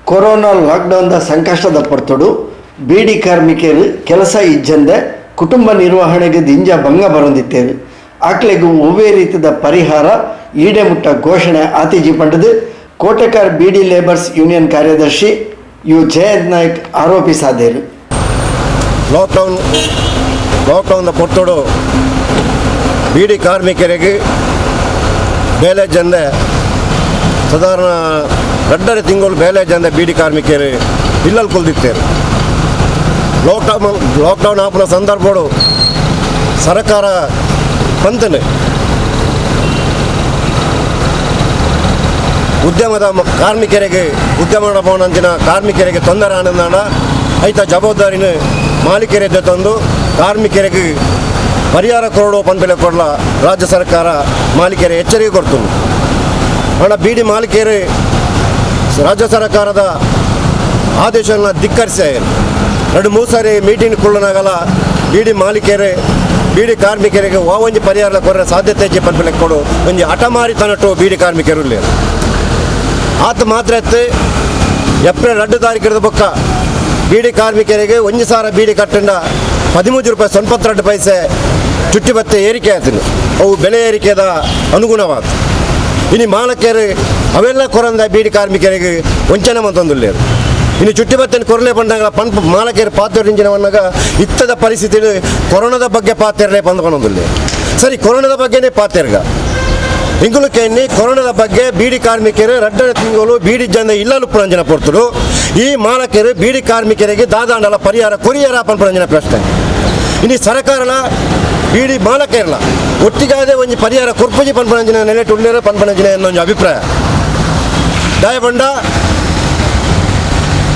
Corona ಲಾಕ್ಡೌನ್ದ ಸಂಕಷ್ಟದ ಪೊರ್ತುಡು ಬೀಡಿ ಕಾರ್ಮಿಕರು ಕೆಲಸ ಇಜ್ಜಂದೆ ಕುಟುಂಬ ನಿರ್ವಹಣೆಗೆ ದಿಂಜ ಭಂಗ ಬರೊಂದಿತ್ತೇರು. ಆಕ್ಲೆಗ್ ಒವ್ವೇ ರೀತಿದ ಪರಿಹಾರ ಈಡೆ ಮುಟ್ಟ ಘೋಷಣೆ ಆತಿಜಿ ಪಂಡದು ಕೋಟೆಕಾರ್ ಬೀಡಿ ಲೇಬರ್ಸ್ ಯೂನಿಯನ್ ಕಾರ್ಯದರ್ಶಿ you Jayant Naik ಆರೋಪಿಸಾದೇರು. ಲಾಕ್ಡೌನ್ ಲಾಕ್ಡೌನ್ ಪೊರ್ತುಡು ಬೀಡಿ ಕಾರ್ಮಿಕರಿಗೆ ಬೇಲೆ ಜಂದೆ, ಸಾಧಾರಣ 2.5 ತಿಂಗಳು ಬೇಲೆ ಜಂದೆ ಬೀಡಿ ಕಾರ್ಮಿಕರು ಇಲ್ಲಲ್ಲಿ ಕುಲ್ದಿತ್ತೇರು. ಲಾಕ್ಡೌನ್ ಲಾಕ್ಡೌನ್ ಆಪುನ ಸಂದರ್ಭಡು ಸರ್ಕಾರ ಪಂತನೆ ಉದ್ಯಮದ ಕಾರ್ಮಿಕರಿಗೆ, ಉದ್ಯಮ ಪೋನಂಚಿನ ಕಾರ್ಮಿಕರಿಗೆ ತೊಂದರೆ ಆನಂದಾಣ ಐತ ಜವಾಬ್ದಾರಿನ ಮಾಲೀಕರಿಗೆ ತಂದು ಕಾರ್ಮಿಕರಿಗೆ ಪರಿಹಾರ ಕೊರಡು ಪನ್ಪಿಲೆ ಕೊಡಲ ರಾಜ್ಯ ಸರ್ಕಾರ ಮಾಲೀಕರ ಎಚ್ಚರಿಕೆ ಕೊಡ್ತು. ಹಣ ಬೀಡಿ ಮಾಲೀಕರು ರಾಜ್ಯ ಸರ್ಕಾರದ ಆದೇಶವನ್ನು ಧಿಕ್ಕರಿಸಿ 2-3 ಸಾರಿ ಮೀಟಿಂಗ್ ಕುಳ್ಳನಾಗಲ್ಲ. ಬೀಡಿ ಮಾಲೀಕರು ಬೀಡಿ ಕಾರ್ಮಿಕರಿಗೆ ಒಂಜಿ ಪರಿಹಾರ ಕೊರ ಸಾಧ್ಯತೆ ಇಜ್ಜಿ ಪನ್ಪಿಲೆ ಕೊಡು ಒಂಜಿ ಹಠಮಾರಿ ತನಟು ಬೀಡಿ ಕಾರ್ಮಿಕರು ಇಲ್ಲಿ. ಆತ ಮಾತ್ರ ಎತ್ತು ಏಪ್ರಿಲ್ 2 ತಾರೀಕಿರದ ಬೊಕ್ಕ ಬೀಡಿ ಕಾರ್ಮಿಕರಿಗೆ 1,000 ಬೀಡಿ ಕಟ್ಟಂಡ 13 ರೂಪಾಯಿ 92 ಪೈಸೆ ಚುಟ್ಟಿ ಭತ್ತೆ ಏರಿಕೆ ಆಯ್ತು. ಅವು ಬೆಲೆ ಏರಿಕೆದ ಅನುಗುಣವಾದ. ಇನ್ನು ಮಾಲಕರು ಅವೆಲ್ಲ ಕೊರಂದ ಬೀಡಿ ಕಾರ್ಮಿಕರಿಗೆ ವಂಚನೆ ಮಂತೊಂದುಲ್ಲೇರು. ಇನ್ನು ಚುಟ್ಟಿ ಬತ್ತೆನ ಕೊರಲೆ ಬಂದಾಗ ಪಂಪ್ ಮಾಲಕರು ಪಾತ್ರ ಇತ್ತದ ಪರಿಸ್ಥಿತಿ ಕೊರೋನಾದ ಬಗ್ಗೆ ಪಾತೆರ್ಲೆ ಬಂದ್ಕೊಂಡೊಂದುಲ್ಲೆ. ಸರಿ, ಕೊರೋನಾದ ಬಗ್ಗೆನೇ ಪಾತೆರ್ಗ ಇಂಗುಲುಕೆನ್ನಿ. ಕೊರೋನಾದ ಬಗ್ಗೆ ಬೀಡಿ ಕಾರ್ಮಿಕರು 2.5 ತಿಂಗಳು ಬೀಡಿ ಜನ ಇಲ್ಲಲು ಪುರಂಜನ ಪೊರ್ತುಡು ಈ ಮಾಲಕರು ಬೀಡಿ ಕಾರ್ಮಿಕರಿಗೆ ದಾದಾಂಡಲ ಪರಿಹಾರ ಕೊರಿಯರ ಪಂಪುರಂಜನ ಪ್ರಶ್ನೆ. ಇನ್ನು ಸರ್ಕಾರನ ಬೀಡಿ ಮಾಲಕರಲ್ಲ ಒಟ್ಟಿಗಾದೆ ಒಂಜಿ ಪರಿಹಾರ ಕೊರ್ಪುಜಿ ಪನ್ಪನಂಜಿನ ನೆಲೆಟ್ ಉಳ್ಳೇರ ಪನ್ಪನಂಜಿನ ಒಂಜಿ ಅಭಿಪ್ರಾಯ. ದಯಬಂಡ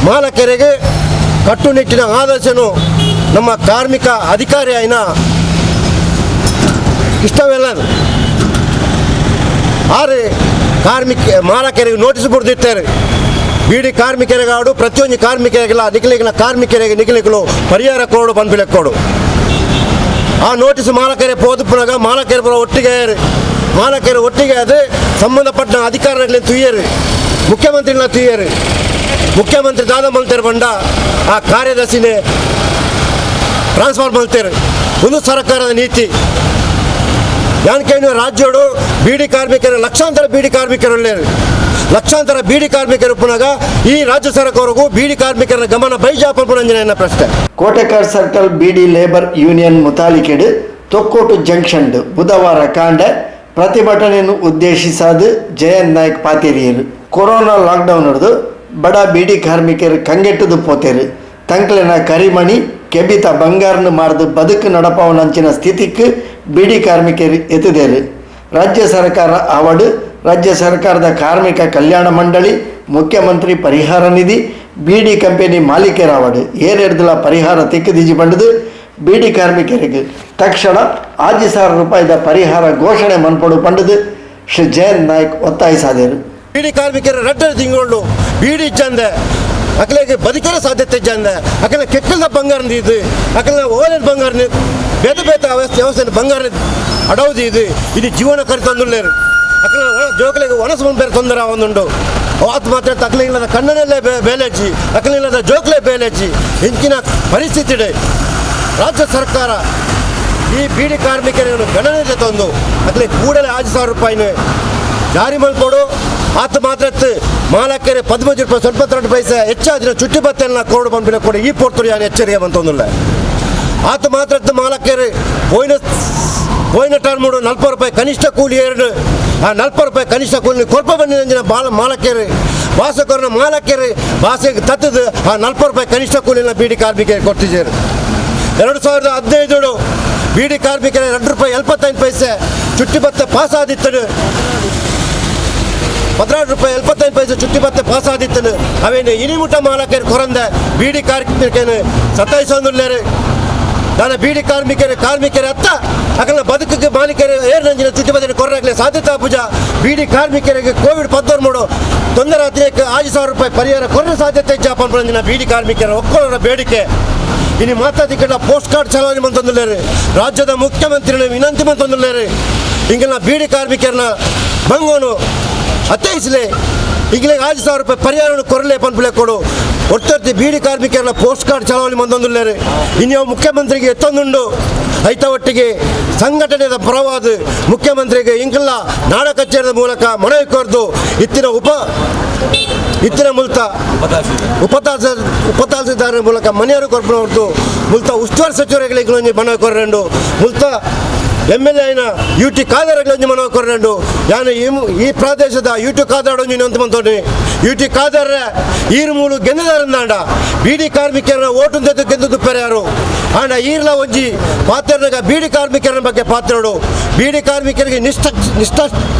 ಮಾಲಕರಿಗೆ ಕಟ್ಟುನಿಟ್ಟಿನ ಆದೇಶನು ನಮ್ಮ ಕಾರ್ಮಿಕ ಅಧಿಕಾರಿ అయిన ಇಷ್ಟವೆಲ್ಲ ಆರು ಕಾರ್ಮಿಕ ಮಾಲಕರಿಗೆ ನೋಟಿಸ್ ಕೊಡ್ದಿರ್ತಾರೆ. ಬೀಡಿ ಕಾರ್ಮಿಕರಿಗಾಡು ಪ್ರತಿಯೊಂದು ಕಾರ್ಮಿಕರಿಗೆಲ್ಲ ನಿಖಲಿಗಿನ ಕಾರ್ಮಿಕರಿಗೆ ನಿಖಲಿಗಳು ಪರಿಹಾರ ಕೊಡು ಪನ್ಪಿಲೆ ಕೊಡು. ಆ ನೋಟಿಸ್ ಮಾಲಕರೇ ಪೋದುಪುನಗ ಮಾಲಕರು ಪೂರ ಒಟ್ಟಿಗೆ ಏರು. ಮಾಲಕರು ಒಟ್ಟಿಗೆ ಅದು ಸಂಬಂಧಪಟ್ಟ ಅಧಿಕಾರಿಗಳನ್ನ ತುಯ್ಯರು, ಮುಖ್ಯಮಂತ್ರಿನ ತುಯ್ಯರು. ಮುಖ್ಯಮಂತ್ರಿ ದಾದ ಮಲ್ತೇರು ಬಂಡ ಆ ಕಾರ್ಯದರ್ಶಿನೇ ಟ್ರಾನ್ಸ್ಫರ್ ಮಲ್ತೇರು. ಒಂದು ಸರ್ಕಾರದ ನೀತಿ ಯಾನ್ಕೇನು? ರಾಜ್ಯೋಡು ಬೀಡಿ ಕಾರ್ಮಿಕರು ಲಕ್ಷಾಂತರ ಬೀಡಿ ಕಾರ್ಮಿಕರು ಉಳ್ಳೇರು. ಲಕ್ಷಾಂತರ ಬೀಡಿ ಕಾರ್ಮಿಕರು ಪುನಗ ಈ ರಾಜ್ಯ ಸರ್ಕಾರಕ್ಕೂ ಬೀಡಿ ಕಾರ್ಮಿಕರ ಗಮನ ಬೈಜಾಪ ಪುನಂಜನ ಪ್ರಶ್ನೆ. Kotekar circle beedi labour union ಮುತಾಲಿಕೆಡ್ ತೊಕ್ಕೋಟು ಜಂಕ್ಷನ್ ಬುಧವಾರ ಕಾಂಡೆ ಪ್ರತಿಭಟನೆಯನ್ನು ಉದ್ದೇಶಿಸಾದ ಜಯಂತ್ ನಾಯ್ಕ್ ಪಾತೆರಿಯರು. ಕೊರೋನಾ ಲಾಕ್ಡೌನ್ ಹಿಡಿದು ಬಡ ಬೀಡಿ ಕಾರ್ಮಿಕರು ಕಂಗೆಟ್ಟದು ಪೋತೇರು. ತಂಕ್ಲೆನ ಕರಿಮಣಿ ಕೆಬಿತ ಬಂಗಾರನ ಮಾರ್ದು ಬದುಕು ನಡಪವನಂಚಿನ ಸ್ಥಿತಿಕ್ ಬೀಡಿ ಕಾರ್ಮಿಕರು ಎತ್ತದೇರು. ರಾಜ್ಯ ಸರ್ಕಾರ ಆವಡು, ರಾಜ್ಯ ಸರ್ಕಾರದ ಕಾರ್ಮಿಕ ಕಲ್ಯಾಣ ಮಂಡಳಿ, ಮುಖ್ಯಮಂತ್ರಿ ಪರಿಹಾರ ನಿಧಿ, ಬೀಡಿ ಕಂಪನಿ ಮಾಲೀಕರಾವಡು ಏರೆಡ್ದಲ ಪರಿಹಾರ ತಿಕ್ಕದಿಜಿ ಬಂಡದು ಬೀಡಿ ಕಾರ್ಮಿಕರಿಗೆ ತಕ್ಷಣ 5,000 ರೂಪಾಯಿದ ಪರಿಹಾರ ಘೋಷಣೆ ಮನ್ಪಡು ಪಂಡದು ಶ್ರೀ ಜಯಂತ್ ನಾಯ್ಕ್ ಒತ್ತಾಯಿಸಾದರು. ಬೀಡಿ ಕಾರ್ಮಿಕರು 2.5 ತಿಂಗಳು ಬೀಡಿ ಇಜ್ಜಂದೆ ಅಕಲೆಗೆ ಬದುಕರ ಸಾಧ್ಯತೆ ಇಜ್ಜಂದೆ ಅಕಲೆ ಕೆಕ್ಕಲ್ದ ಬಂಗಾರ ಇದು ಅಕಲ ಓಲೆಡ್ ಬಂಗಾರ ಬೇತೆ ಬೇತೆ ವ್ಯವಸ್ಥೆ ವ್ಯವಸ್ಥೆ ಬಂಗಾರ ಅಡೌದು ಇದು ಇದು ಜೀವನ ಕರಿತಂದುಳ್ಳೇರು. ಅಕಲ ಜೋಕಲಿಗೆ ಒಣಸು ಬೇರೆ ತೊಂದರೆ ಒಂದುಂಡು. ಆತು ಮಾತ್ರ ತಕಲೆ ಇಲ್ಲದ ಕಣ್ಣನಲ್ಲೇ ಬೇಲೆಜ್ಜಿ, ಅಕಲೆ ಇಲ್ಲದ ಜೋಕ್ಲೆ ಬೇಲೆಜ್ಜಿ. ಇಂಚಿನ ಪರಿಸ್ಥಿತಿ ಇದೆ. ರಾಜ್ಯ ಸರ್ಕಾರ ಈ ಬೀಡಿ ಕಾರ್ಮಿಕರನ್ನು ಗಣನೆಗೆ ತಂದು ಅಕಲೆ ಕೂಡಲೇ 5,000 ರೂಪಾಯಿನ ಜಾರಿ ಮಲ್ಪೊಡು. ಆತ ಮಾತ್ರ ಮಾಲಕರೆ 13 ರೂಪಾಯಿ 92 ಪೈಸೆ ಹೆಚ್ಚಾದಿನ ಚುಟ್ಟಿ ಬತ್ತೆಲ್ಲ ಕೋಡು ಬಂಪಿನ ಕೊಡು. ಈ ಪೊರ್ತುಡು ಯಾರು ಎಚ್ಚರಿಕೆ ಬಂತೊಂದಿಲ್ಲ. ಆತ ಮಾತ್ರ ಮಾಲಕರು ಪೋಯಿನ ಪೋಯಿನ ಟರ್ಮುಡು 40 ರೂಪಾಯಿ ಕನಿಷ್ಠ ಕೂಲಿ ಎರಡು. ಆ 40 ರೂಪಾಯಿ ಕನಿಷ್ಠ ಕೂಲಿ ಕೊರ್ಪ ಬಂದಿನ ಬಾಲ ಮಾಲಕರು ವಾಸಕರನ ಮಾಲಕರು ಭಾಷೆಗೆ ತತ್ತದು ಆ 40 ರೂಪಾಯಿ ಕನಿಷ್ಠ ಕೂಲಿನ ಬೀಡಿ ಕಾರ್ಮಿಕರಿಗೆ ಕೊಡ್ತಿದ್ದಾರೆ. 2015 ಬೀಡಿ ಕಾರ್ಮಿಕರ 2 ರೂಪಾಯಿ 75 ಪೈಸೆ ಚುಟ್ಟಿ ಭತ್ತೆ ಪಾಸ್ ಆದಿತ್ತನು. 16 ರೂಪಾಯಿ 75 ಪೈಸೆ ಚುಟ್ಟಿ ಭತ್ತೆ ಪಾಸ್ ಆದಿತ್ತನು. ಅವೇನು ಇನಿಮುಟ್ಟ ಮಾಲಕರು ಕೊರಂದ ಬೀಡಿ ಕಾರ್ಮಿಕರು ಸತಾಯಿಸೊಂದುಲ್ಲೇರು. ದಾನ ಬೀಡಿ ಕಾರ್ಮಿಕರು ಕಾರ್ಮಿಕರ ಅತ್ತ ಅಕಲ ಬದುಕಿಗೆ ಮಾಲೀಕರು ಏರ್ ನಂಜಿನ ಚುಟ್ಟಿ ಭತ್ತೆ ಕೊರ್ರಾಗ್ಲೆ ಸಾಧ್ಯತಾ ಪೂಜಾ. ಬೀಡಿ ಕಾರ್ಮಿಕರಿಗೆ ಕೋವಿಡ್ 19 ತೊಂದರೆ ಆದ್ರೆ 5,000 ರೂಪಾಯಿ ಪರಿಹಾರ ಕೊರಲು ಸಾಧ್ಯತೆ ಇಜ್ಜಾಪಂಜಿನ ಬೀಡಿ ಕಾರ್ಮಿಕರ ಒಕ್ಕೊಳರ ಬೇಡಿಕೆ. ಇನ್ನು ಮಾತಾದಿಕ್ಕಡ ಪೋಸ್ಟ್ ಕಾರ್ಡ್ ಚಲಾವಣೆ ಮಂತೊಂದುಲ್ಲೇರು. ರಾಜ್ಯದ ಮುಖ್ಯಮಂತ್ರಿನ ವಿನಂತಿ ಮಂತೊಂದುಲ್ಲೇರು. ಹಿಂಗೆಲ್ಲ ಬೀಡಿ ಕಾರ್ಮಿಕರನ್ನ ಬಂಗೋನು ಅತ್ತೈಸಲೆ. ಈಗಲೇ 5,000 ರೂಪಾಯಿ ಪರಿಹಾರವನ್ನು ಕೊರಲೆ ಪನ್ಪುಲೆ ಕೊಡು ಒತ್ತೊತ್ತಿ ಬೀಡಿ ಕಾರ್ಮಿಕರ ಪೋಸ್ಟ್ ಕಾರ್ಡ್ ಚಳವಳಿ ಮಂದೊಂದುಲ್ಲೇರು ಇನ್ಯಾವ ಮುಖ್ಯಮಂತ್ರಿಗೆ ಎತ್ತೊಂದುಂಡು ಐತ ಒಟ್ಟಿಗೆ ಸಂಘಟನೆಯ ಪರವಾದ ಮುಖ್ಯಮಂತ್ರಿಗೆ ಇಂಕಲ್ಲ ನಾಡ ಕಚೇರಿದ ಮೂಲಕ ಮನವಿ ಕೋರ್ದು ಇತ್ತಿನ ಉಪ ಇತ್ತಿನ ಮುಲ್ತ ಉಪತಹಸೀಲ್ದಾರರ ಮೂಲಕ ಮನೆಯವರು ಕೊರ್ಪುನ ಹೊರತು ಮುಲ್ತ ಉಸ್ತುವಾರಿ ಸಚಿವರಿಗೆ ಒಂಜಿ ಮನವಿ ಕೊರ್ರಂಡು ಮುಲ್ತ ಎಮ್ ಎಲ್ ಎ ಐನ ಯು ಟಿ ಖಾದರ್ಗಳಿಗೆ ಮನವಿ ಕೊರ್ರಂಡು ಯಾನು ಈ ಈ ಪ್ರದೇಶದ ಯು ಟಿ ಖಾದರ್ ಒಂಜಿ ಅಂತ ಮಂತೋನಿ ಯು ಟಿ ಖಾದರ್ ಈರು ಮೂಲು ಗೆಂದದಾರಂದಾಂಡ ಬೀಡಿ ಕಾರ್ಮಿಕರ ಓಟು ತೆಗೆದು ಗೆದ್ದು ತುಪ್ಪರೆ ಯಾರು ಆಂಡ ಈರ್ಲ ಒಂಜಿ ಪಾತ್ರನಾಗ ಬೀಡಿ ಕಾರ್ಮಿಕರ ಬಗ್ಗೆ ಪಾತ್ರಡು ಬೀಡಿ ಕಾರ್ಮಿಕರಿಗೆ ನಿಷ್ಠ ನಿಷ್ಠ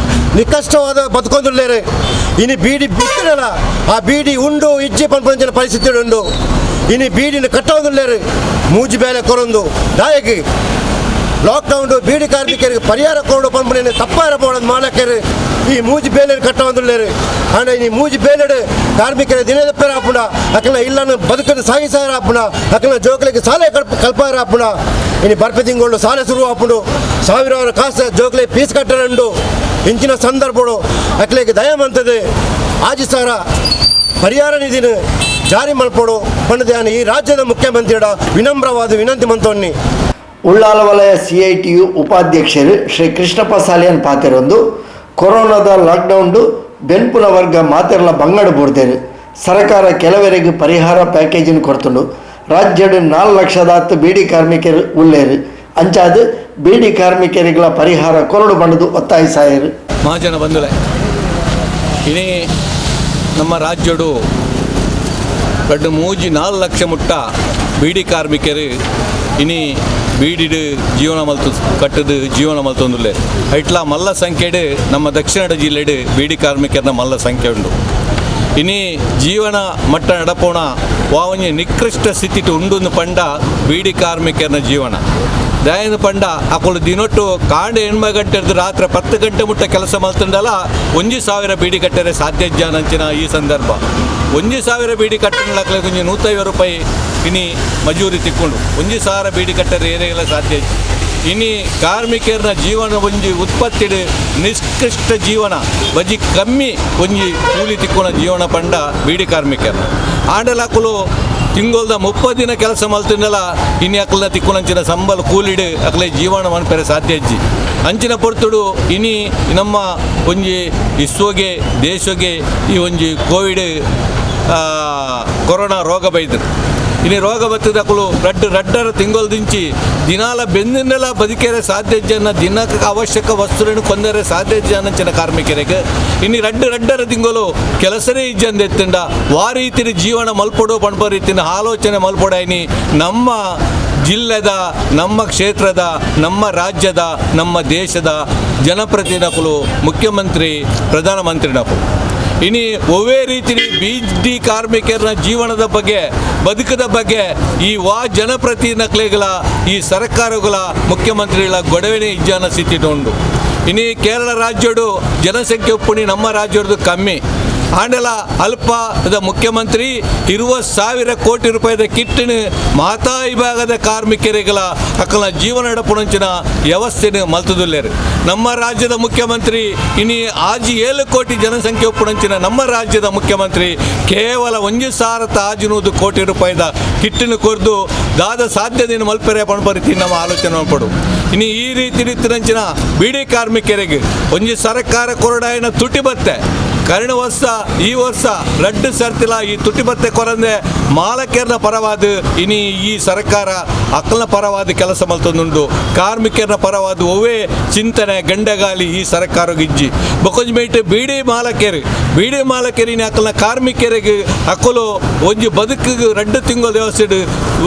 ನಿಕಷ್ಟವಾದ ಬದುಕೊಂದುಲ್ಲೇರೆ ಇನಿ ಬೀಡಿ ಬಿತ್ತರಲ್ಲ ಆ ಬೀಡಿ ಉಂಡು ಇಜ್ಜಿ ಪನ್ಪಂಚಿನ ಪರಿಸ್ಥಿತಿ ಉಂಡು ಇನಿ ಬೀಡಿನ ಕಟ್ಟೋದುಲ್ಲೇರು ಮೂಜಿ ಬೇಲೆ ಕೊರೊಂದು ದಾಯಕಿ ಲಾಕ್ಡೌನ್ ಬೀಡಿ ಕಾರ್ಮಿಕರಿಗೆ ಪರಿಹಾರ ಕೊಡು ಪಂಪನೆ ತಪ್ಪಾರ ಬೋಡೋದು ಮಾಲಕರು ಈ ಮೂಜಿ ಬೇಲೆ ಕಟ್ಟೋದುಲ್ಲೇರು ಆಂಡ ಈ ಮೂಜಿ ಬೇಲೆಡು ಕಾರ್ಮಿಕರ ದಿನದ ಪೇರ ಆಪುಣ ಅಕಲ ಇಲ್ಲನ್ನು ಬದುಕನ್ನು ಸಾಗಿಸಾರ ಆಪುಣ ಅಕಲ ಜೋಕಲಿಗೆ ಸಾಲೆ ಕಲ್ಪಾರ ಆಪುಣ ಇನಿ ಬರ್ಪೆ ತಿಂಗಳು ಸಾಲೆ ಶುರು ಆಪುಂಡು ಸಾವಿರಾರು ಕಾಸು ಜೋಕಲಿ ಫೀಸ್ ಕಟ್ಟರಂಡು ಇಂಚಿನ ಸಂದರ್ಭಡು ಅಕ್ಲೆಗೆ ದಯಮಂತದೆ ಆಜಿ ಸಾರ ಪರಿಹಾರ ನಿಧಿನ ಜಾರಿ ಮಲ್ಪೋಡು ಪಂಡದ ಈ ರಾಜ್ಯದ ಮುಖ್ಯಮಂತ್ರಿಯ ವಿನಮ್ರವಾದ ವಿನಂತಿ ಮಂತೋನ್ನಿ. ಉಳ್ಳಾಲ ವಲಯ ಸಿಐಟಿಯು ಉಪಾಧ್ಯಕ್ಷರು ಶ್ರೀ ಕೃಷ್ಣಪ್ಪ ಸಾಲಿಯನ್ ಪಾತೆರೊಂದು ಕೊರೋನಾದ ಲಾಕ್ಡೌನ್ ಬೆನ್ಪುನ ವರ್ಗ ಮಾತೆರ್ಲ ಬಂಗಡು ಬೋರ್ದೇರು ಸರ್ಕಾರ ಕೆಲವರಿಗೆ ಪರಿಹಾರ ಪ್ಯಾಕೇಜಿನ ಕೊಡ್ತುಂಡು ರಾಜ್ಯಡು 4 ಲಕ್ಷದಾತ್ ಬೀಡಿ ಕಾರ್ಮಿಕರು ಉಳ್ಳೇರು ಅಂಚಾದ ಬೀಡಿ ಕಾರ್ಮಿಕರಿಗಳ ಪರಿಹಾರ ಕೊರಡು ಬಂಡದು ಒತ್ತಾಯಿಸಾಯರು. ಮಹಾಜನ ಬಂಧುಲೆ, ಇನಿ ನಮ್ಮ ರಾಜ್ಯಡು ರಡ್ಡು ಮೂಜಿ 4 ಲಕ್ಷ ಮುಟ್ಟ ಬೀಡಿ ಕಾರ್ಮಿಕರು ಇನಿ ಬೀಡಿಡು ಜೀವನ ಮಲ್ತು ಕಟ್ಟದು ಜೀವನ ಮಲ್ತೊಂದುಲ್ಲೆ. ಐಟ್ಲ ಮಲ್ಲ ಸಂಖ್ಯೆಡು ನಮ್ಮ ದಕ್ಷಿಣ ಜಿಲ್ಲೆಡು ಬೀಡಿ ಕಾರ್ಮಿಕರನ ಮಲ್ಲ ಸಂಖ್ಯೆ ಉಂಡು. ಇನಿ ಜೀವನ ಮಟ್ಟ ನಡಪೋಣ ವಾವೊಂಜಿ ನಿಕೃಷ್ಟ ಸ್ಥಿತಿಟ್ ಉಂಡುಂದು ಪಂಡ ಬೀಡಿ ಕಾರ್ಮಿಕರನ ಜೀವನ ದಯನ ಪಂಡ ಅಕುಲು ದಿನೊಟ್ಟು ಕಾಂಡೆ 8 ಗಂಟೆ ರಾತ್ರಿ 10 ಗಂಟೆ ಮುಟ್ಟ ಕೆಲಸ ಮಲ್ತಂಡಲ 1,000 ಬೀಡಿ ಕಟ್ಟರೆ ಸಾಧ್ಯ ನಂಚಿನ ಈ ಸಂದರ್ಭ 1,000 ಬೀಡಿ ಕಟ್ಟಂಡ್ಲಕ್ಲೆ ಒಂಜಿ 150 ರೂಪಾಯಿ ಇನಿ ಮಜೂರಿ ತಿಕ್ಕೊಂಡು 1,000 ಬೀಡಿ ಕಟ್ಟರೆ ಏರೆಗೆಲ್ಲ ಸಾಧ್ಯ. ಇನಿ ಕಾರ್ಮಿಕರನ ಜೀವನ ಒಂಜಿ ಉತ್ಪತ್ತಿಡು ನಿಷ್ಕೃಷ್ಟ ಜೀವನ ಬಜಿ ಕಮ್ಮಿ ಒಂಜಿ ಕೂಲಿ ತಿಕ್ಕೊಣ ಜೀವನ ಪಂಡ ಬೀಡಿ ಕಾರ್ಮಿಕರನ ಆಂಡಲಕುಲು ತಿಂಗೊಲ್ದ 30 ದಿನ ಕೆಲಸ ಮಲ್ತಿಂಡಲ ಇನಿ ಅಕ್ಲನ ತಿಕ್ಕೊಣಂಚಿನ ಸಂಬಳ ಕೂಲಿಡು ಅಕ್ಲೆ ಜೀವನ ಮನ್ಪೆರೆ ಸಾಧ್ಯ ಅಜ್ಜಿ. ಅಂಚಿನ ಪೊರ್ತುಡು ಇನಿ ನಮ್ಮ ಒಂಜಿ ವಿಶ್ವಗೆ ದೇಶಗೆ ಈ ಒಂಜಿ ಕೋವಿಡ್ ಕೊರೋನಾ ರೋಗ ಬೈದರು. ಇನಿ ರೋಗ ಬತ್ತಿದಕ್ಕಳು ರಡ್ಡು ರಡ್ಡರ ತಿಂಗೊಲ್ದಿಂಚಿ ದಿನಾಲ ಬೆಂದಿನೆಲ್ಲ ಬದುಕೆರೆ ಸಾಧ್ಯ ಜನ ದಿನಕ್ಕೆ ಅವಶ್ಯಕ ವಸ್ತುಗಳನ್ನು ಕೊಂದರೆ ಸಾಧ್ಯ ಜನ ಕಾರ್ಮಿಕರಿಗೆ ಇನಿ ರಡ್ಡು ರಡ್ಡರ ತಿಂಗಳು ಕೆಲಸನೇ ಇಜ್ಜಂದ ಎತ್ತಂಡ ವಾ ರೀತಿಯ ಜೀವನ ಮಲ್ಪೊಡು ಪಣ್ಪ ರೀತಿನ ಆಲೋಚನೆ ಮಲ್ಪೊಡಾಯಿನಿ ನಮ್ಮ ಜಿಲ್ಲೆದ ನಮ್ಮ ಕ್ಷೇತ್ರದ ನಮ್ಮ ರಾಜ್ಯದ ನಮ್ಮ ದೇಶದ ಜನಪ್ರತಿನಿಧಿಗಳು ಮುಖ್ಯಮಂತ್ರಿ ಪ್ರಧಾನಮಂತ್ರಿನಕು. ಇನಿ ಒವ್ವೇ ರೀತಿ ಬೀಡಿ ಕಾರ್ಮಿಕರ ಜೀವನದ ಬಗ್ಗೆ ಬದುಕದ ಬಗ್ಗೆ ಈ ವಾ ಜನಪ್ರತಿನಿಧಿಗಳ ಈ ಸರ್ಕಾರಗಳ ಮುಖ್ಯಮಂತ್ರಿಗಳ ಗೊಡವೆನೇ ಇಜ್ಜಾನ ಸ್ಥಿತಿ ಉಂಡು. ಇನಿ ಕೇರಳ ರಾಜ್ಯಡು ಜನಸಂಖ್ಯೆ ಉಪ್ಪುಣಿ ನಮ್ಮ ರಾಜ್ಯದ್ದು ಕಮ್ಮಿ ಆಂಡಲ ಅಲ್ಪದ ಮುಖ್ಯಮಂತ್ರಿ 20,000 ಕೋಟಿ ರೂಪಾಯಿದ ಕಿಟ್ಟಿನ ಮಾತಾ ವಿಭಾಗದ ಕಾರ್ಮಿಕರಿಗಳ ಅಕ್ಕಲ ಜೀವನ ನಡಪುಣಂಚಿನ ವ್ಯವಸ್ಥೆನ ಮಲ್ತದುಲ್ಲೇರು. ನಮ್ಮ ರಾಜ್ಯದ ಮುಖ್ಯಮಂತ್ರಿ ಇನಿ ಆಜಿ 7 ಕೋಟಿ ಜನಸಂಖ್ಯೆ ಉಪ್ಪುಣಂಚಿನ ನಮ್ಮ ರಾಜ್ಯದ ಮುಖ್ಯಮಂತ್ರಿ ಕೇವಲ 1,500 ಕೋಟಿ ರೂಪಾಯಿದ ಕಿಟ್ಟಿನ ಕೊರ್ದು ದಾದ ಸಾಧ್ಯತೆಯನ್ನು ಮಲ್ಪೆರೆ ಪಣಪರಿತಿ ನಮ್ಮ ಆಲೋಚನೆ ಮಲ್ಪಡು. ಇನಿ ಈ ರೀತಿ ರೀತಿನಂಚಿನ ಬೀಡಿ ಕಾರ್ಮಿಕರಿಗೆ ಒಂಜಿ ಸರ್ಕಾರ ಕೊರಡಾಯಿನ ತುಟಿ ಬತ್ತೆ ಕರಣ ವರ್ಷ ಈ ವರ್ಷ ರಡ್ಡು ಸರ್ತಿಲ ಈ ತುಟಿ ಬತ್ತೆ ಕೊರಂದೆ ಮಾಲಕರನ ಪರವಾದ ಇನಿ ಈ ಸರ್ಕಾರ ಅಕ್ಕನ ಪರವಾದ ಕೆಲಸ ಮಲ್ತೊಂದುಂಡು. ಕಾರ್ಮಿಕರನ ಪರವಾದ ಒವ್ವೇ ಚಿಂತನೆ ಗಂಡಗಾಲಿ ಈ ಸರ್ಕಾರ ಇಜ್ಜಿ ಬೊಕೊಂಜಿ ಮೇಟ್ ಬೀಡಿ ಮಾಲಕರು ಬೀಡಿ ಮಾಲಕರಿನ ಅಕ್ಕನ ಕಾರ್ಮಿಕರಿಗೆ ಅಕ್ಕಲು ಒಂಜಿ ಬದುಕಿಗೆ ರಡ್ಡು ತಿಂಗಳ ವ್ಯವಸ್ಥೆ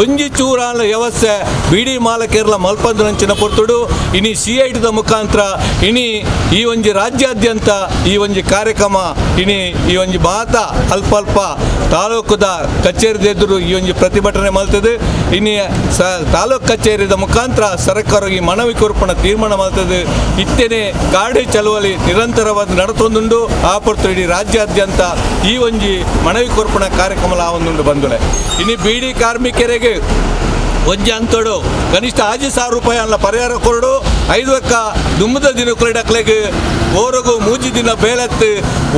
ಒಂಜಿ ಚೂರಾಲ ವ್ಯವಸ್ಥೆ ಬೀಡಿ ಮಾಲಕರ್ಲ ಮಲ್ಪಂದು ಪೊರ್ತುಡು ಇನಿ ಸಿ I ಟಿದ ಮುಖಾಂತರ ಇನಿ ಈ ಒಂಜಿ ರಾಜ್ಯಾದ್ಯಂತ ಈ ಒಂಜಿ ಕಾರ್ಯಕ್ರಮ ಇನಿ ಈ ಒಂಜಿ ಮಾತ ಅಲ್ಪ ಅಲ್ಪ ತಾಲೂಕುದ ಕಚೇರಿದ ಎದುರು ಈ ಒಂಜಿ ಪ್ರತಿಭಟನೆ ಮಲ್ತದೆ. ಇನಿ ತಾಲೂಕು ಕಚೇರಿದ ಮುಖಾಂತರ ಸರ್ಕಾರ ಈ ಮನವಿ ಕೊರ್ಪಣ ತೀರ್ಮಾನ ಮಲ್ತದೆ. ಇತ್ತೇನೆ ಗಾಡಿ ಚಳುವಳಿ ನಿರಂತರವಾದ ನಡತೊಂದುಂಡು. ಆ ಪೊರ್ತು ಇಡೀ ರಾಜ್ಯಾದ್ಯಂತ ಈ ಒಂಜಿ ಮನವಿ ಕೊರ್ಪಣ ಕಾರ್ಯಕ್ರಮ ಒಂದುಂಡು ಬಂದುಳೆ. ಇನಿ ಬೀಡಿ ಕಾರ್ಮಿಕರಿಗೆ ಒಂಜಿ ಅಂತೋಡು ಕನಿಷ್ಠ 5,000 ರೂಪಾಯಿ ಅಲ್ಲ ಪರಿಹಾರ ಕೊರಡು. ಐದು ದುಮ್ಮದ ದಿನಕ್ಕಲೆಗ್ ಓರಗು ಮೂಜಿ ದಿನ ಬೇಲೆತ್ತು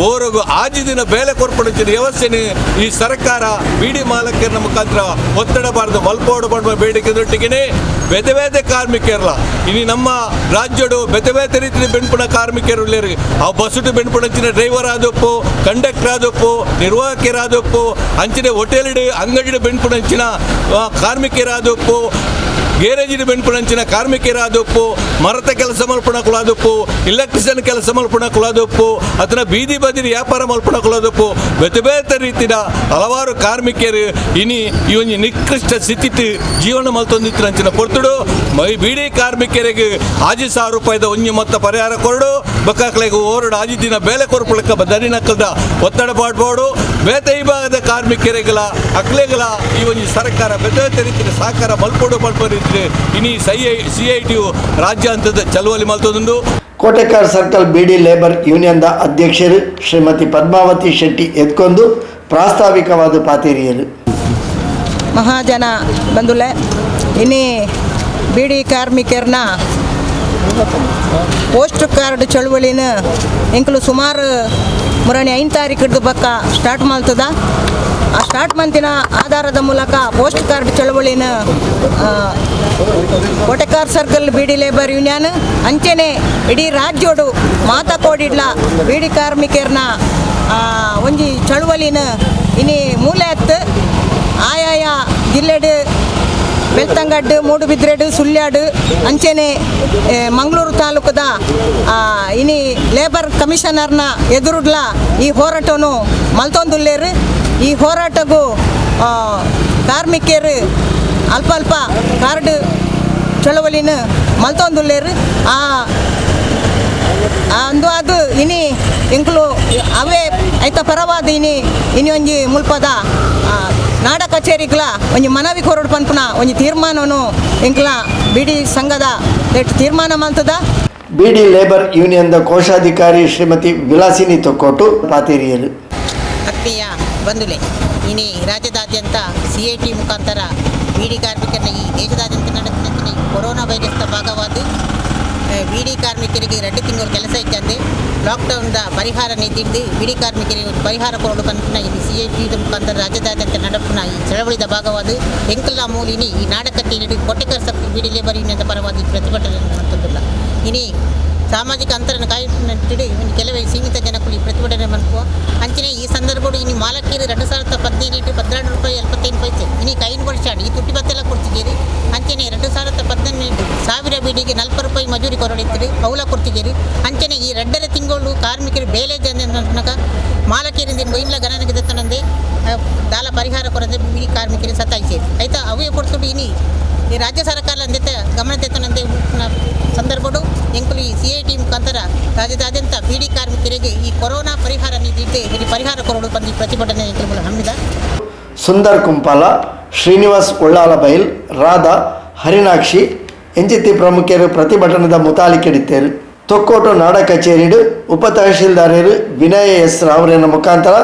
ಓರಗು ಆಜಿ ದಿನ ಬೇಲೆ ಕೊರ್ಪಡಿಸಿದ ವ್ಯವಸ್ಥೆನ ಈ ಸರ್ಕಾರ ಬೀಡಿ ಮಾಲಕರ ಮುಖಾಂತರ ಒತ್ತಡ ಬಾರದು ಮಲ್ಪೋಡು ಪಡುವ ಬೇಡಿಕೆ ದೊಟ್ಟಿಗೆ ಬೇತೆ ಬೇತೆ ಕಾರ್ಮಿಕರಲ್ಲ. ಇನಿ ನಮ್ಮ ರಾಜ್ಯಡು ಬೇತೆ ಬೇತೆ ರೀತಿಯ ಬೆನ್ಪುಣ ಕಾರ್ಮಿಕರು ಉಲ್ಲೇರು. ಆ ಬಸ್ಸುಟು ಬೆನ್ಪುಣಂಚಿನ ಡ್ರೈವರ್ ಆದೊಪ್ಪು, ಕಂಡಕ್ಟರ್ ಆದೊಪ್ಪು, ನಿರ್ವಾಹಕರಾದೊಪ್ಪು, ಅಂಚಿನ ಹೋಟೆಲ್ಡ್ ಅಂಗಡಿ ಬೆನ್ಪುಣಂಚಿನ ಕಾರ್ಮಿಕರಾದೊಪ್ಪು, ಗೇರೇಜಿನ ಬೆನ್ಪುಣಂಚಿನ ಕಾರ್ಮಿಕರಾದೊಪ್ಪು, ಮರತ ಕೆಲಸ ಮಲ್ಪುಣಕುಲಾದೊಪ್ಪು, ಎಲೆಕ್ಟ್ರಿಷಿಯನ್ ಕೆಲಸ ಮಲ್ಪುಣಕುಲಾದೊಪ್ಪು, ಅದನ್ನ ಬೀದಿ ಬದಿ ವ್ಯಾಪಾರ ಮಲ್ಪುಣಕುಲಾದೊಪ್ಪು, ಬೇತೆ ಬೇತೆ ರೀತಿಯ ಹಲವಾರು ಕಾರ್ಮಿಕರು ಇನಿ ಈ ಒಂಜಿ ನಿಕೃಷ್ಟ ಸ್ಥಿತಿಟ್ ಜೀವನ ಮಲ್ತೊಂದಿತ್ತಿನಂಚಿನ ಪೊರ್ತುಡು ಮೈ ಬೀಡಿ ಕಾರ್ಮಿಕರಿಗೆ 5,000 ರೂಪಾಯಿದ ಒಂಜಿ ಮೊತ್ತ ಪರಿಹಾರ ಕೊರಡು ಬಕ್ಕಾಕ್ಲೆಗ್ ಓರಡು ಆಜಿ ದಿನ ಬೇಲೆ ಕೊರ್ಪುಳಕ್ಕ ದರಿನಕ್ಕಲ್ದ ಒತ್ತಡ ಪಾಡ್ಬೋಡು. ಬೇತೆ ಈ ಭಾಗದ ಕಾರ್ಮಿಕರಿಗಲ ಅಕ್ಲೆಗಲ ಈ ಒಂಜಿ ಸರ್ಕಾರ ಬೇತೆ ಬೇತೆ ರೀತಿಯ ಸಹಕಾರ ಮಲ್ಪೋಡು ಮಲ್ಪ ರೀತಿ ಇನಿ ಸಿಐಟಿಯು ರಾಜ್ಯಾಂತದ ಚಳುವಳಿ ಮಲ್ತೊಂದುಂಡು. ಕೋಟೆಕಾರ್ ಸರ್ಕಲ್ ಬಿಡಿ ಲೇಬರ್ ಯೂನಿಯನ್ದ ಅಧ್ಯಕ್ಷರು ಶ್ರೀಮತಿ ಪದ್ಮಾವತಿ ಶೆಟ್ಟಿ ಎದ್ಕೊಂಡು ಪ್ರಾಸ್ತಾವಿಕವಾದ ಪಾತೇರಿಯರು. ಮಹಾಜನ ಬಂಧುಲೆ, ಇನಿ ಬೀಡಿ ಕಾರ್ಮಿಕರನ್ನ ಪೋಸ್ಟ್ ಕಾರ್ಡ್ ಚಳುವಳಿನ ಎಂಕುಲು ಸುಮಾರು ಮುರಣಿ 5 ತಾರೀಕಿಡ್ದು ಬಕ್ಕ ಸ್ಟಾರ್ಟ್ ಮಾಡ್ತದ. ಆ ಸ್ಟಾರ್ಟ್ ಮಂತಿನ ಆಧಾರದ ಮೂಲಕ ಪೋಸ್ಟ್ ಕಾರ್ಡ್ ಚಳುವಳಿನ Kotekar circle beedi labour union ಅಂಚೆನೆ ಇಡೀ ರಾಜ್ಯೋಡು ಮಾತಾ ಕೋಡಿಡ್ಲ ಬೀಡಿ ಕಾರ್ಮಿಕರನ್ನ ಒಂಜಿ ಚಳುವಳಿನ ಇನಿ ಮೂಲೆ ಹತ್ತು ಆಯಾಯ ಜಿಲ್ಲೆಡು ಬೆಳ್ತಂಗಡ್ಡು, ಮೂಡುಬಿದ್ರೆಡು, ಸುಳ್ಯಾಡು, ಅಂಚೆನೆ ಮಂಗಳೂರು ತಾಲೂಕದ ಇನಿ ಲೇಬರ್ ಕಮಿಷನರ್ನ ಎದುರುಡ್ಲ ಈ ಹೋರಾಟನು ಮಲ್ತೊಂದುಲ್ಲೇರು. ಈ ಹೋರಾಟಗೂ ಕಾರ್ಮಿಕರು ಅಲ್ಪ ಅಲ್ಪ ಕಾರ್ಡ್ ಚಳವಳಿನ ಮಲ್ತೊಂದುಲ್ಲೇರು. ಆ ಅಂದು ಅದು ಇನಿ ಎಂಕುಲು ಅವೇ ಐತ ಪರವಾದ ಇನಿ ಇನಿ ಒಂಜಿ ಮುಲ್ಪದ ನಾಡ ಕಚೇರಿಗ್ಲ ಒಂಜಿ ಮನವಿ ಕೊರಡು ಪನ್ಪುನ ಒಂಜಿ ತೀರ್ಮಾನನು ಎಂಕ್ಲ ಬಿಡಿ ಸಂಘದ ಎಟ್ ತೀರ್ಮಾನ ಮಲ್ತದ. ಬಿಡಿ ಲೇಬರ್ ಯೂನಿಯನ್ದ ಕೋಶಾಧಿಕಾರಿ ಶ್ರೀಮತಿ ವಿಲಾಸಿನಿ ತೊಕ್ಕೋಟು ಪಾತೇರಿಯರು. ಆತ್ಮೀಯ ಬಂಧುಲೆ, ಇನಿ ರಾಜ್ಯದಾದ್ಯಂತ ಸಿಐಟಿ ಮುಖಾಂತರ ಬೀಡಿ ಕಾರ್ಮಿಕರನ್ನ ಈ ದೇಶದಾದ್ಯಂತ ನಡೆದ ಈ ಕೊರೋನಾ ವೈರಸ್ನ ಭಾಗವಾದ ಬೀಡಿ ಕಾರ್ಮಿಕರಿಗೆ 2 ತಿಂಗಳು ಕೆಲಸ ಇದ್ದಂತೆ ಲಾಕ್ಡೌನ್ದ ಪರಿಹಾರ ನಿಧಿದ್ದು ಬೀಡಿ ಕಾರ್ಮಿಕರಿಗೆ ಒಂದು ಪರಿಹಾರ ಕೊರಡು ಪನ್ಪಿನ ಈ ಸಿಐಟಿ ಮುಖಾಂತರ ರಾಜ್ಯದಾದ್ಯಂತ നടപ്പുന്ന ಈ ಚಳವಳಿದ ಭಾಗವಾದ ಎಂಕಲ್ನ ಮೂಲಿನಿ ಈ ನಾಡ ಕಚೇರಿ ಕೊಟ್ಟೆಕರ್ ಸರ್ಕಲ್ ಬೀಡಿ ಲೇಬರ್ ಯೂನಿಯನ್ ಪರವಾದ ಈ ಪ್ರತಿಭಟನೆ ಮಾಡ್ತದಿಲ್ಲ. ಇನಿ ಸಾಮಾಜಿಕ ಅಂತರನ ಕಾಯ್ದಿಟ್ಟು ಇನ್ನು ಕೆಲವೇ ಸೀಮಿತ ಜನಕ್ಕೂ ಈ ಪ್ರತಿಭಟನೆ ಮನ್ಪುವ. ಅಂಚನೆ ಈ ಸಂದರ್ಭಡು ಇನ್ನು ಮಾಲಕೀರು 2015 12 ರೂಪಾಯಿ 75 ಪೈಸೆ ಇನಿ ಕೈನ್ ವರ್ಷ ಈ ತುಟ್ಟಿ ಬತ್ತೆಲ್ಲ ಕೊಡ್ತಿದ್ದೀರಿ. ಅಂಚನೆ 2018 1000 ಬೀಡಿಗೆ 40 ರೂಪಾಯಿ ಮಜೂರಿ ಕೊರಡಿತ್ತಿರಿ, ಅವಲ ಕೊಡ್ತಿದ್ದೀರಿ. ಅಂಚನೆ ಈ 2.5 ತಿಂಗಳು ಕಾರ್ಮಿಕರು ಬೇಲೆ ಜನ ಮಾಲಕೀರಿಂದ ಮೊಯ್ಲ ಗಣನೆಗೆ ದತ್ತನಂದೆ ದಾಲ ಪರಿಹಾರ ಕೊರದೆ ಬೀಡಿ ಕಾರ್ಮಿಕರು ಸತಾಯಿಸಿ ಆಯ್ತಾ ಅವೇ ಕೊಡ್ತುಡು. ಇನಿ ಈ ರಾಜ್ಯ ಸರ್ಕಾರ ಅಂದಿತ್ತ ಗಮನ ತೆತ್ತನಂದೆ ಸಂದರ್ಭಡು ಎಂಕುಲು ಈ ಸಿಐಟಿ ಮುಖಾಂತರ ರಾಜ್ಯದಾದ್ಯಂತ ಬೀಡಿ ಕಾರ್ಮಿಕರಿಗೆ ಈ ಕೊರೋನಾ ಪರಿಹಾರ ನಿಧಿ ಇದ್ದು ಇಲ್ಲಿ ಪರಿಹಾರ ಕೊರಡು ಬಂದು ಈ ಪ್ರತಿಭಟನೆ ಎಂಕುಲು ಹಮ್ಮಿದ. ಸುಂದರ್ ಕುಂಪಾಲ, ಶ್ರೀನಿವಾಸ್ ಉಳ್ಳಾಲಬೈಲ್, ರಾಧಾ, ಹರಿನಾಕ್ಷಿ ಎಂಚಿತಿ ಪ್ರಮುಖರು ಪ್ರತಿಭಟನೆದ ಮುತಾಲಿಕೆಡಿತ್ತೇರು. ತೊಕ್ಕೋಟು ನಾಡ ಕಚೇರಿಡು ಉಪ ತಹಶೀಲ್ದಾರರು ವಿನಯ ಎಸ್ ರಾವ್ರೇನ ಮುಖಾಂತರ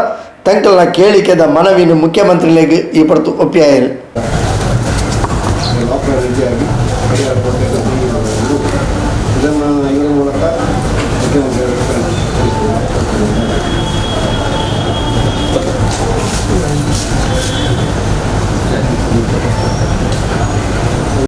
ತಂಕಲ್ನ ಕೇಳಿಕೆದ ಮನವಿನ ಮುಖ್ಯಮಂತ್ರಿಗಳಿಗೆ ಈ ಪಡ್ತು ಒಪ್ಪಿಯಾಯರು.